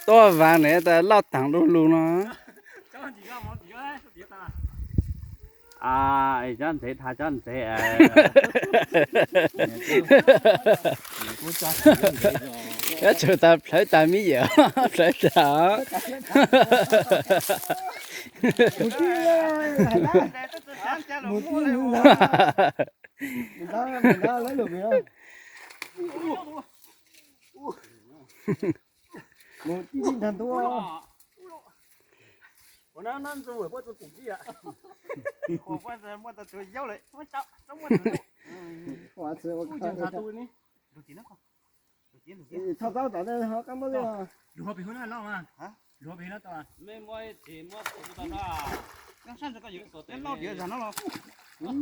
Tuaj vav ne tas loj taag du lug no. Cov ntsev tha cov ntsev. Yuav tsum tas plhawv tas mi yawm plhawv tas. Txhob txaub tom ne, ho qab npab li. Lub pem hub no los mas, lub pem hub no tau. Loj diav zag no los. Loj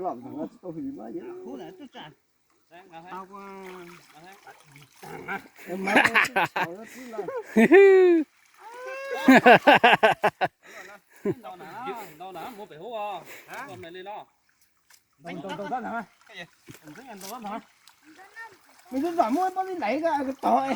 zag no tsis tau hwm mas yeej. Tau. Ntau na, mus pem hub os. Ntaus, ntaus, ntaus, ntaus. Nws twb vam muab pab li laiv ko tod.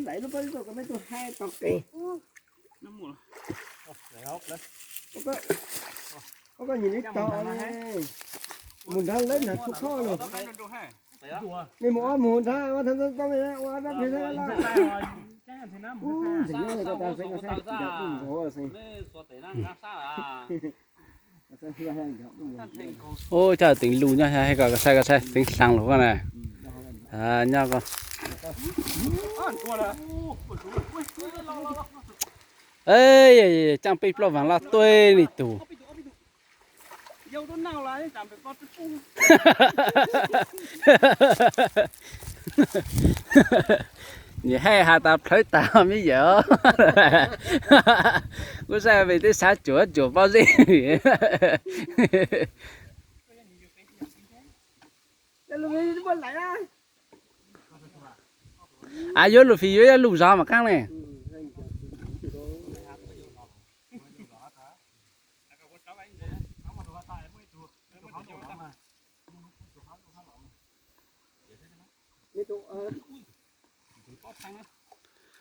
Laiv lub pab li ko, mej tug haib tau qis. Ua koj nyim li tau ne, mus nrad lawv nag tshua khob lawm. Mej mus ob mus nrad, ua thab tau ua dab pem lawm. Ub, ntxim nyob li ko tas xeeb ko xeeb, ncav duj nkaus xeeb. Ub, coj teev lug nyob hais ko, koj saib, koj saib teev hlaang lug ko na. Nyob ko. Caaj peb plaub vaag loj tuaj li tug. Nws haj has tas plhawv tas me yawm. Kuv saib pem teb xav cuam cuam pob zeb. A, yuav lug fim yuav, yuav lug zov mas qaab ne.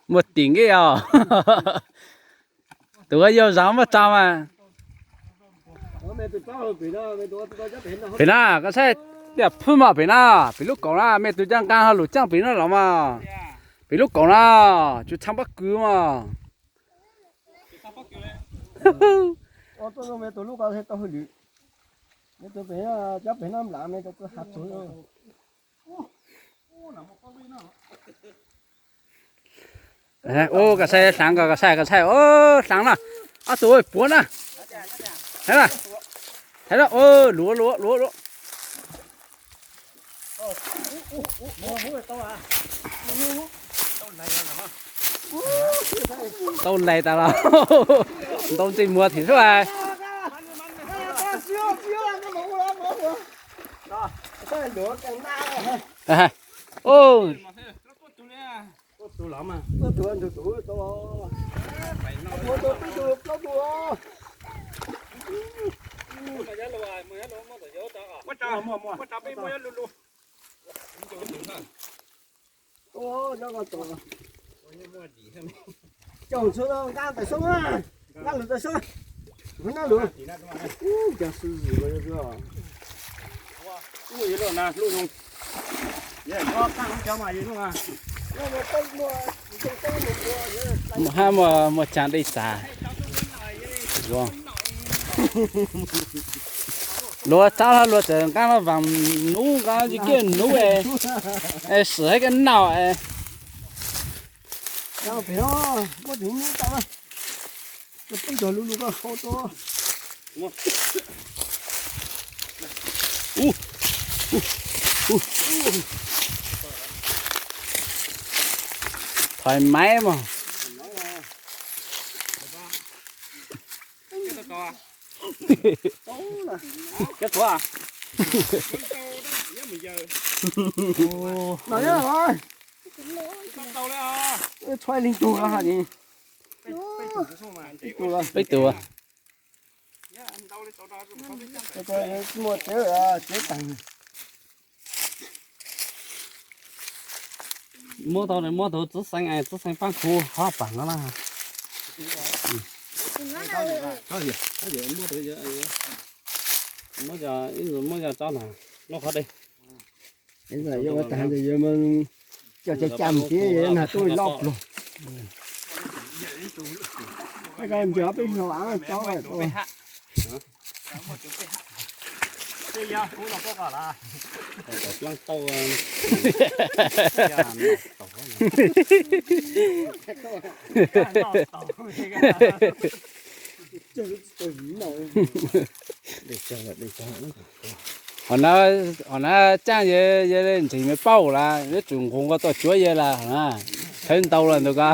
Muaj tim nkeeb os. Tus yau zov muaj tso mas. Pem na, koj saib, tiaj phwj mog pem na, pem lub kaum na, mej tug caaj nqaa ho lug caaj pem na los mas. Pem lub kaum na, tsis txhaa pob kws mog. Ub, koj saib hlaav ko, koj saib, koj saib, ub, hlaav na. Ob tug puav na. Hais na, hais na, luav luav luav luav. Tau lais tas los ntau ntsej muag thiab xwb. Caum txhua nqaa tawm soob na, nqaa lug tawm soob, nqaa lug. Ub, caag sib zis ko. Mus hab muaj caag dej txav. Luag txaab hab luag txawm nqaab hab vaam nub nqaab tsi kiag nub es, es swm hab koj noj es. Thois maiv mog. Tshuav ib leeg tug no ha ni. Peb tug. Muaj tsev, tsev tag. Muab tau, muab tau txiv xeev, txiv xeev paab khu hov paam no na. Muab, ib ntsis muab cov no lub qhov dej. Yuav tag, yuav cov cam thiab nag tub loj pluag. Ntsia peb no cov. Hov na, hov na caaj yog, yog ntseeg me pauj lawm, yuav tsum nqus nkaus tuaj cuav yawg lawm na. Thawb ntau lawm ntag ko.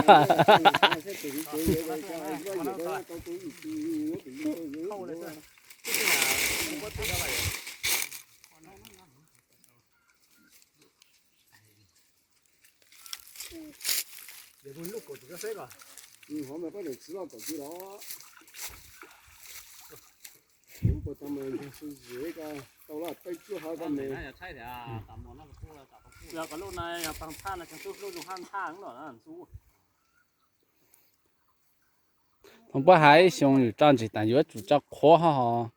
Thaum pab hais ib xyoo yus tso ntsis tas yuav tsum tso qhuav hov hov.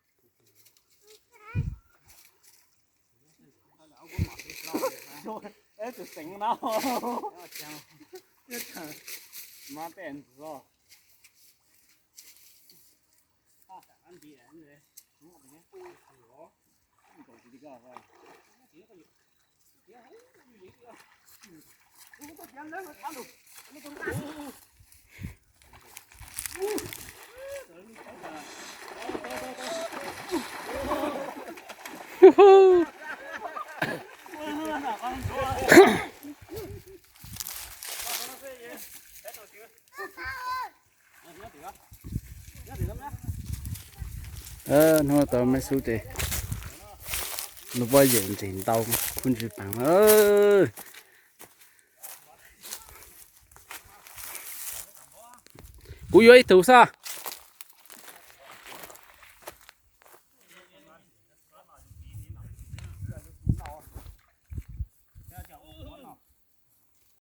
Hnub tau meb xub ces nws pab yawm ntseeg ntau, khub ntsis paam. Kuv yuav ib tug xwb.